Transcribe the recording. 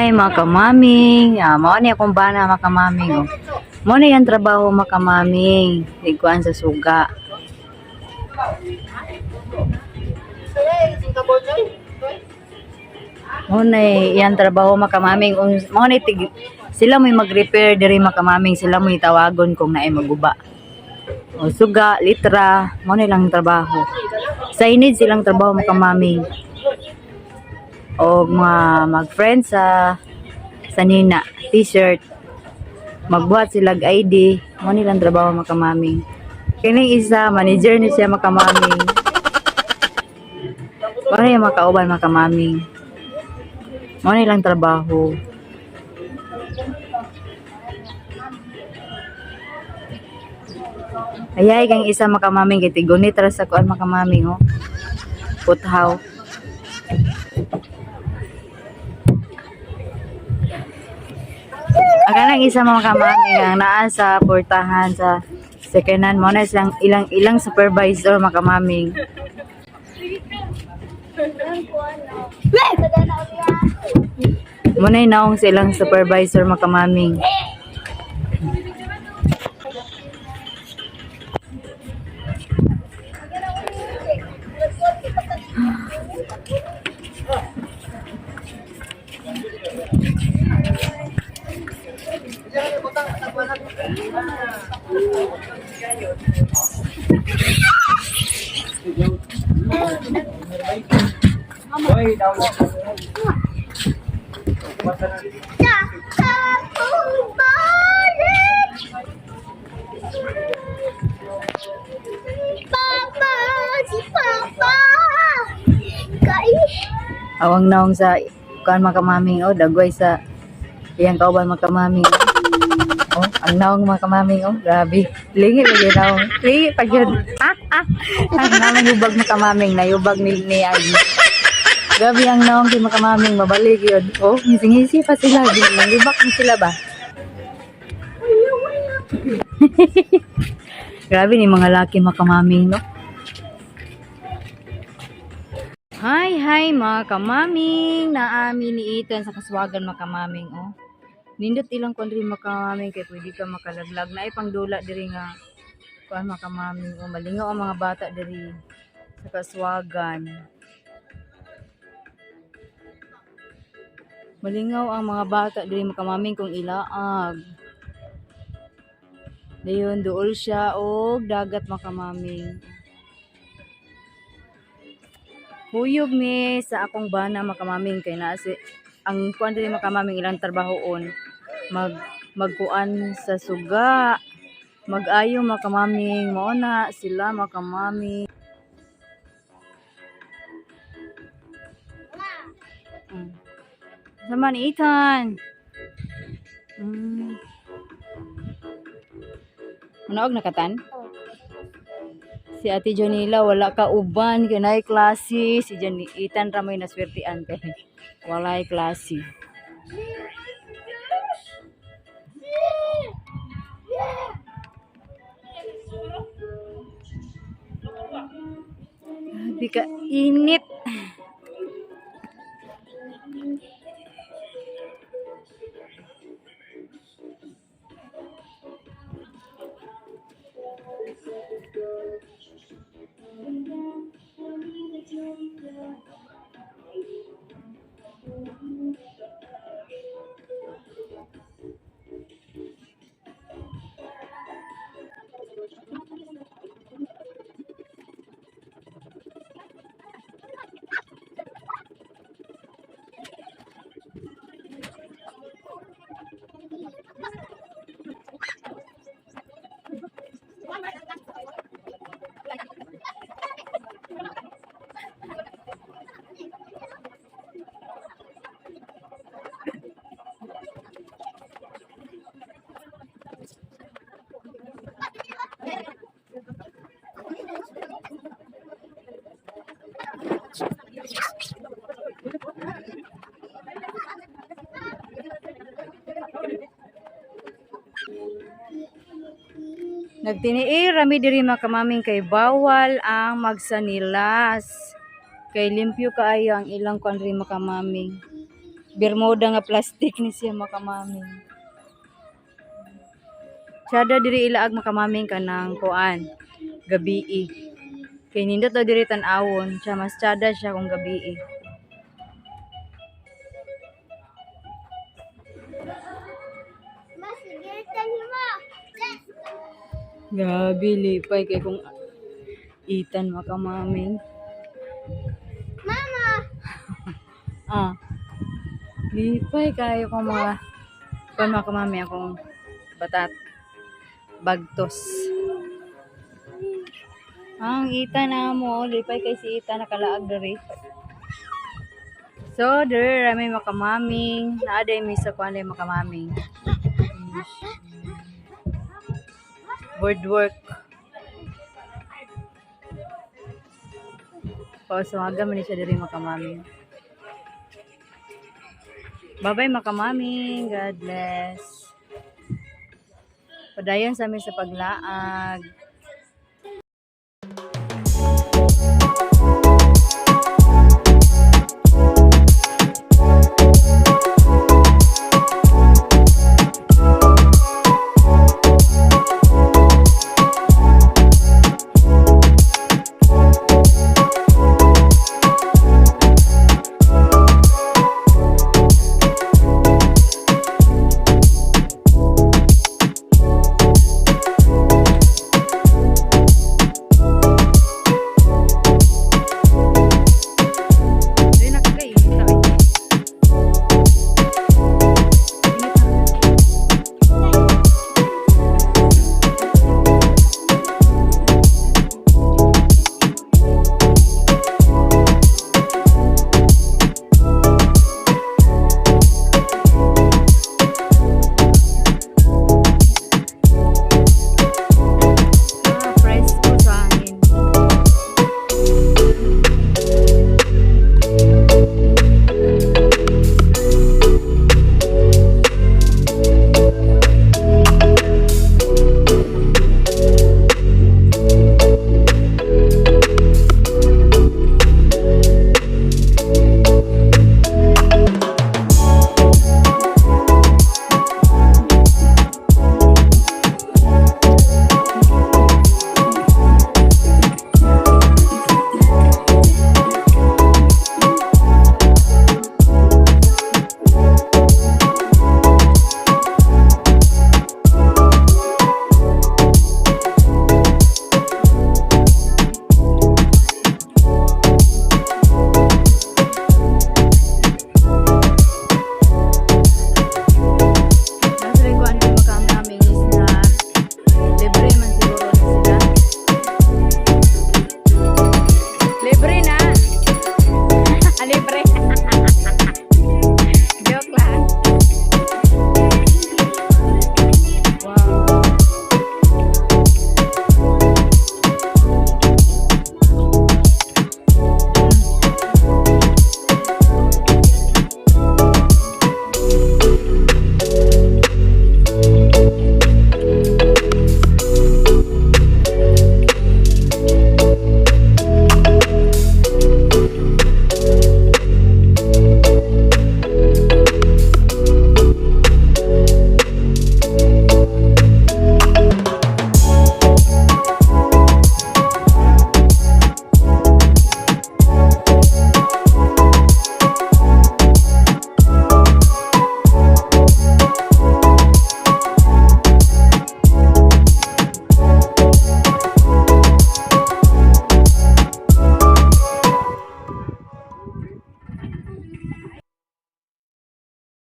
Hi, mga kamaming. Ah, mao ni akong bana, mga kamaming. Oh. Mao ni ang trabaho, mga kamaming. Tigkuan sa suga. Mao na iyang trabaho, mga kamaming. Mao na tig sila mo'y mag-repair diri, mga kamaming, sila mo'y tawagon kung naay maguba. O suga, litra, mao na ilang trabaho. Sa inid silang trabaho, mga kamaming. O mga mag-friend sa nina, t-shirt, magbuhat sila og ID, mao nilang trabaho, mga kamaming. Kining isa, manager ni siya, mga kamaming. Mao na yung mga kauban, mga kamaming. Mao na ilang trabaho. Ayay kang isa, mga kamaming, kay tigunit ra sa kuan, mga kamaming, oh. Puthaw. Ang kanang isa, mga kamaming, ang naa sa portahan sa second hand mo na silang ilang ilang supervisor, mga kamaming. Muna naong sa ilang supervisor, mga kamaming. Papa! Si Papa! Kay... Awang naong sa kuan, mga kamaming, oh, dagway sa iyang kauban, mga kamaming. Oh, ang naong, mga kamaming, oh, grabe. Lingi lagi naong. Lingi pa gyud. Ah, ah. Ang naong yubag, mga kamaming, nayubag ni Agi. Grabe ang naong kay mga kamaming, mabalik yun. Oh, ngisi-ngisi pa sila. Nangyubak ni sila ba? Grabe ni mga laki, mga kamaming, no? Hi, hi, mga kamaming! Naami ni Ethan sa kaswagan, mga kamaming, oh. Nindot ilang kuan diri, mga kamaming, kay pwede ka makalaglag. Naay pangdula diri nga kuan, mga kamaming, oh. Malingaw ang mga bata diri sa kaswagan. Malingaw ang mga bata diri, mga kamaming, kung ilaag. Dayon duol siya og dagat, mga kamaming. Huyog mi sa akong bana, mga kamaming, kay naa si ang kuan diri, mga kamaming, ilang trabahoon magkuan sa suga, mag-ayo, mga kamaming. Mao na sila, mga kamaming. Sama ni Ethan. Manaog na katan? Si Ate Janila wala ka uban kay naay klase. Si Jan Ethan ra may naswertian kay walay klase. Grabe ka init. Nagtiniir rami diri, mga kamaming, kay bawal ang magsanilas. Kay limpyo kaayo ang ilang kuan diri, mga kamaming. Bermuda nga plastic ni siya, makamaming. Tsada diri ilaag, makamaming, kanang kuan gabii. Kay nindot daw diri tan-awon, siya mas tsada siya kung gabii. Ma, sige, tayo mo. Let's go. Grabe, lipay kay kung itan, makamaming. Mama. Ah. Lipay kayo kung mga kuan, makamami, akong batat bagtos. Ang ita na mo, lipay kay si ita nakalaag diri. So, diri ra may makamaming, naa day mi sa kuan day, makamaming. Boardwork. O, sumaga man ni siya diri, makamaming. Bye-bye, makamaming. God bless. Padayon sa amin sa paglaag.